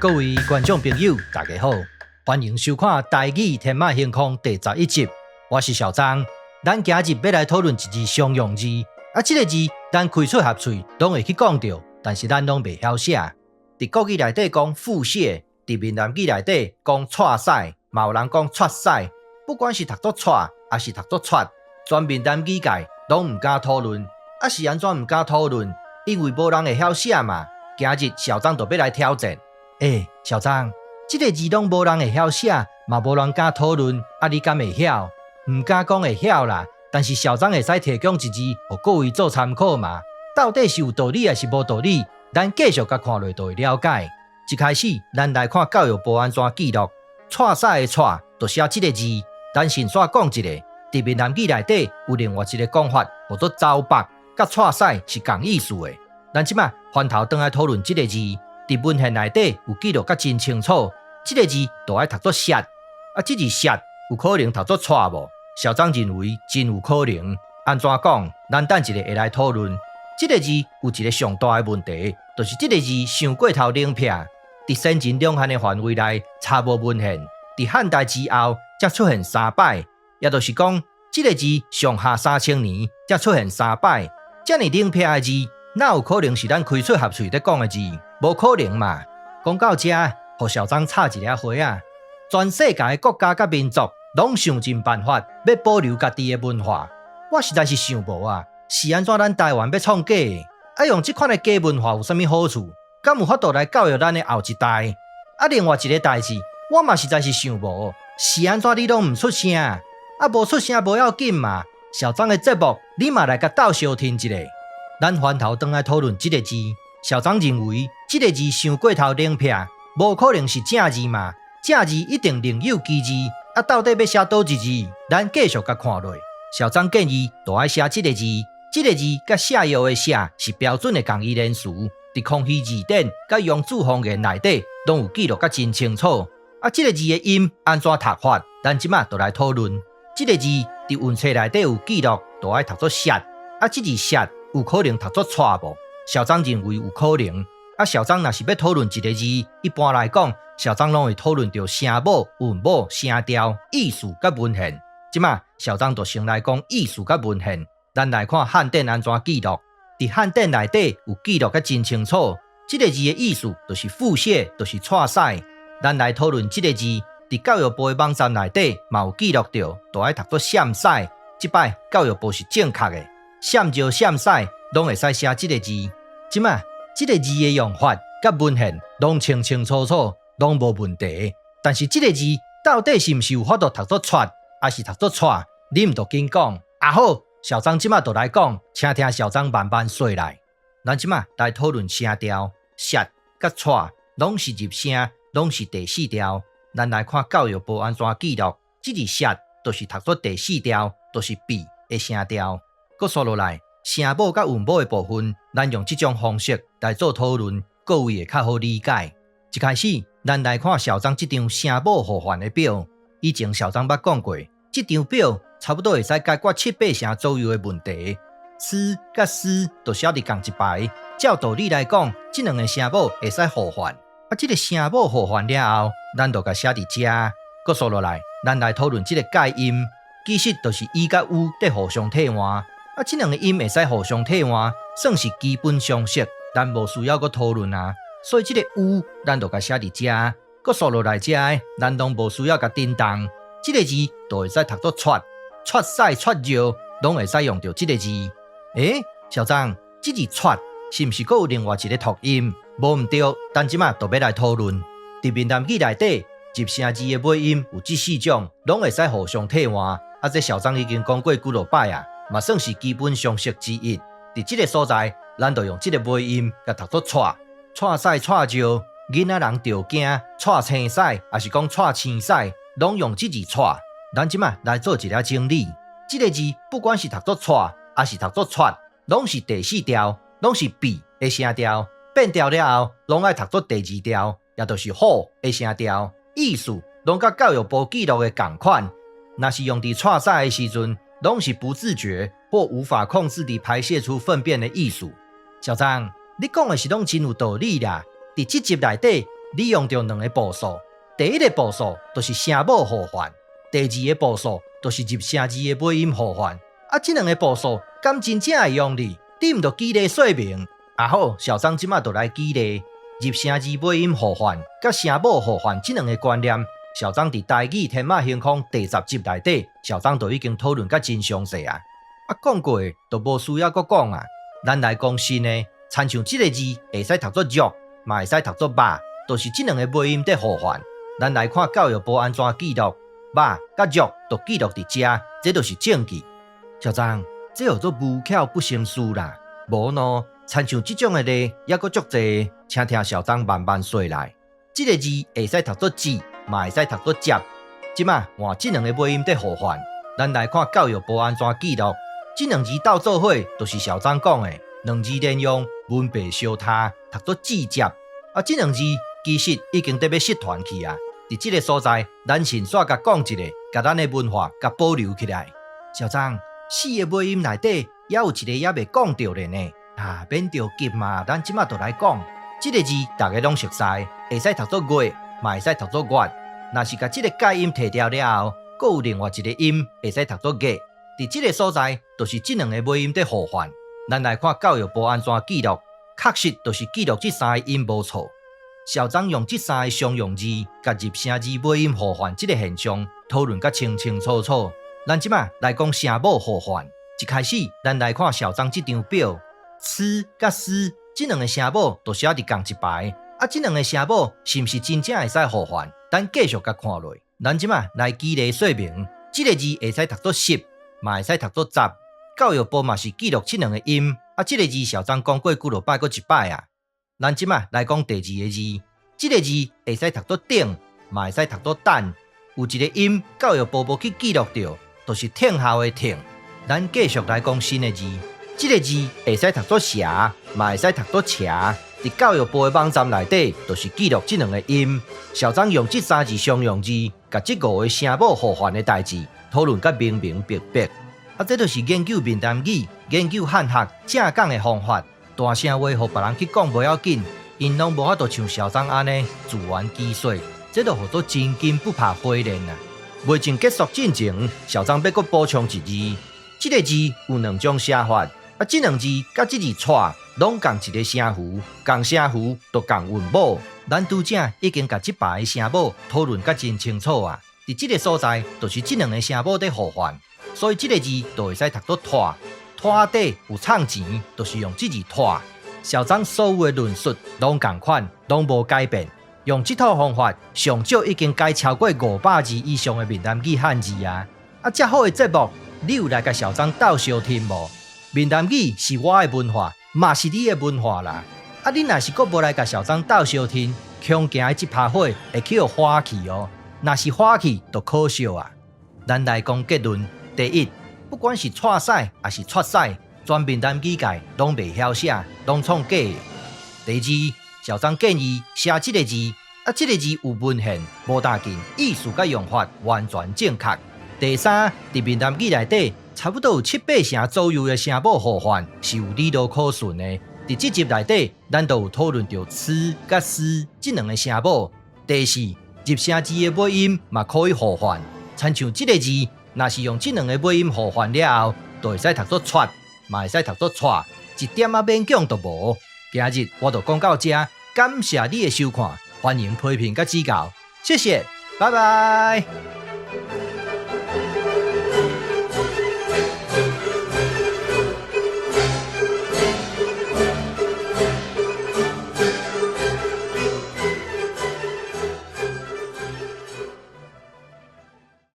各位觀眾朋友，大家好，歡迎收看《台語天馬行空》第11集。我是小張，咱今日欲來討論一字常用字，啊，這个字咱開喙合喙攏會去講著，但是咱攏袂曉寫。佇國語內底講腹瀉，佇閩南語內底講蔡屎，嘛有人講出屎。不管是讀做蔡，抑是讀做出，全閩南語界攏毋敢討論。啊，是按怎毋敢討論？因為無人會曉寫嘛。今日小張就欲來挑戰。欸，小張，這个字攏無人會曉寫，嘛無人敢討論，啊，你敢會曉？毋敢講會曉啦，但是小張會使提供一字，予各位做參考嘛。到底是有道理抑是無道理？咱繼續共看落就會了解。一開始，咱來看教育部按怎記錄，蔡屎的蔡，就寫這个字。咱先煞講一下，佇閩南語內底有另外一个講法，號做走腹，佮蔡屎是仝意思的。咱這馬翻頭轉來討論這个字。佇文獻內底有記錄甲真清楚，這个字就愛讀做瀉，啊，這字瀉有可能讀做蔡無？小張認為真有可能。按怎講？咱等一下會來討論。這个字有一个上大的問題，就是這个字傷過頭冷僻。佇先秦兩漢的範圍內查無文獻，佇漢代之後才出現三擺，也就是講，這个字上下3000年才出現三擺。遮爾冷僻的字，哪有可能是咱開喙合喙咧講的字？無可能嘛！講到遮，予小張插一下花仔。全世界的國家佮民族，攏想盡辦法欲保留家己的文化。我實在是想無啊，是按怎咱台灣欲創假的？啊，用這款的假文化有啥物好處？敢有法度來教育咱的後一代？啊，另外一个代誌，我嘛實在是想無，是按怎你攏毋出聲？啊，無出聲無要緊嘛。小張的節目，你嘛來共鬥相聽一下。咱翻頭轉來討論這个字。小張認為，這个字傷過頭冷僻，無可能是正字嘛。正字一定另有其字，啊，到底欲寫佗一字？咱繼續共看落。小張建議，就愛寫這个字。這个字佮瀉藥的瀉是標準的仝義連詞，佇康熙字典佮揚州方言內底攏有記錄甲真清楚。啊，這个字的音按怎讀法？咱這馬就來討論。這个字佇文冊內底有記錄，就愛讀做瀉。啊，這字瀉有可能讀做蔡無？小張認為有可能。啊，小張若是欲討論一个字，一般來講，小張攏會討論著聲母、韻母、聲調、意思佮文獻。這馬小張就先來講意思佮文獻。咱來看漢典按怎記錄。佇漢典內底有記錄甲真清楚，這个字的意思就是腹瀉，就是蔡屎。咱來討論這个字，佇教育部的網站內底嘛有記錄著，就愛讀做瀉屎。這擺教育部是正確的，瀉尿瀉屎攏會使寫這个字。這馬這个字的用法佮文獻攏清清楚楚，攏無問題。但是這个字到底是毋是有法度讀做出，抑是讀做蔡？你毋著緊講。啊好，小張這馬就來講，請聽小張慢慢說來。咱這馬來討論聲調，瀉佮蔡攏是入聲，攏是第四調。咱來看教育部按怎記錄，這字瀉就是讀做第四調，就是閉的聲調。閣紲落來，聲母佮韻母的部分，咱用這種方式來做討論，各位會較好理解。一開始，咱來看小張這張聲母互換的表。以前小張捌講過，這張表差不多會使解決七八成左右的問題。ㄘ佮ㄕ就寫佇仝一排，照道理來講，這兩个聲母會使互換。啊，這个聲母互換了後，咱就共寫佇遮。閣紲落來，咱來討論這个介音，其實就是 i 佮 u 佇互相替換。啊，這兩个音會使互相替換，算是基本常識，咱無需要閣討論啊。所以這个 u，咱就共寫佇遮。閣紲落來遮的，咱攏無需要共振動。這个字就會使讀做出，出屎出尿，攏會使用著這个字。欸，小張，這字出是毋是閣有另外一个讀音？無毋對，咱這馬就欲來討論。佇閩南語內底，入聲字的尾音有這四種，攏會使互相替換。啊，這小張已經講過幾落擺啊，嘛算是基本常識之一。佇這个所在，咱就用這个尾音共讀做蔡，蔡屎蔡尿，囡仔人著驚，蔡青屎，抑是講蔡青屎，攏用這字蔡。咱這馬來做一下整理，這个字不管是讀做蔡，抑是讀做出，攏是第四調，攏是閉的聲調。變調了後，攏愛讀做第二調，也就是好的聲調。意思攏佮教育部記錄的仝款。若是用佇蔡屎的時陣，攏是不自覺或無法控制地排泄出糞便的意思。小張，你講的是攏真有道理啦。佇這集內底，利用著兩个步數。第一个步數就是聲母互換，第二个步數就是入聲字的尾音互換。啊，這兩个步數敢真正會用哩？你毋著舉例說明。啊好，小張這馬就來舉例，入聲字尾音互換佮聲母互換這兩个觀念，小張佇台語天馬行空第十集內底，小張就已經討論甲真詳細啊。啊，講過的就無需要閣講啊。咱來講新的，親像這个字會使讀做肉，嘛會使讀做肉，就是這兩个尾音佇互換。咱來看教育部按怎記錄，肉佮肉都記錄佇遮，這就是證據。小張，這叫做無巧不成書啦。無喏，親像這種的例，猶閣足濟，請聽小張慢慢說來。這个字會使讀做字，嘛會使讀做接。這馬換這兩个尾音佇互換，咱來看教育部按怎記錄。這兩字鬥做伙，就是小張講的，兩字連用，文白相疊，讀做字接。啊，這兩字其實已經佇欲失傳去啊。佇這个所在，咱順紲共講一下，共咱的文化共保留起來。小張，四个尾音內底，猶有一个猶未講著咧呢。啊，免著急嘛，咱這馬就來講。這个字大家攏熟似，會使讀做月，嘛會使讀做月。若是共這个介音提掉了後，閣有另外一个音會使讀做月。佇這个所在，就是這兩个尾音佇互換。咱來看教育部按怎記錄，確實就是記錄這三个音無錯。小張用這三个常用字，共入聲字尾音互換這个現象討論甲清清楚楚。咱這馬來講聲母互換。一開始，咱來看小張這張表，ㄘ佮ㄕ這兩个聲母都寫佇仝一排。啊，這兩个聲母是毋是真正會使互換？咱繼續共看落。咱這馬來舉例說明，這个字會使讀做十，嘛會使讀做十。教育部嘛是記錄這兩个音。啊，這个字小張講過幾落擺，閣一擺啊。咱這馬來講第二个字，這个字會使讀做頂，嘛會使讀做等。有一个音教育部無去記錄著，就是聽候的聽。咱繼續來講新的字，這个字會使讀做蛇，嘛會使讀做邪。佇教育部的網站內底，就是記錄這兩个音。小張用這三字常用字，共這五个聲母互換的代誌討論甲明明白白。啊，這就是研究閩南語、研究漢學正港的方法。大聲話予別人去講無要緊，𪜶攏無法度像小張按呢自圓其說，這就號做真金不怕火煉啊！袂盡結束進前，小張欲閣補充一字，這个字有兩種寫法，啊，這兩字佮這字蔡攏仝一个聲符，仝聲符就仝韻母。咱拄才已經共這排的聲母討論甲真清楚啊！佇這个所在，就是這兩个聲母佇互換，所以這个字就會使讀做拖。拖底有藏錢，就是用這字拖。小張所有的論述攏仝款，攏無改變。用這套方法，上少已經解超過500字以上的閩南語漢字啊！啊，遮好的節目，你有來共小張鬥相聽無？閩南語是我的文化，嘛是你的文化啦！啊，你若是閣無來共小張鬥相聽，恐驚這趴火會去予火去哦。若是火去，就可惜啊！咱來講結論，第一，不管是蔡屎抑是掣屎，全閩南語界攏袂曉寫，攏創假的。第二，小張建議寫這个字，啊，這个字有文獻，無打緊，意思佮用法完全正確。第三，佇閩南語內底，差不多有七八成左右的聲母互換是有理路可循的。佇這集內底，咱都有討論著ㄘ佮ㄕ這兩个聲母。第四，入聲字的尾音嘛可以互換，親像這个字，若是用這兩个尾音互換了後，就會使讀做掣，嘛會使讀做蔡，一點仔勉強都無。今日我就講到這，感謝你的收看，歡迎批評佮指教，謝謝，拜拜。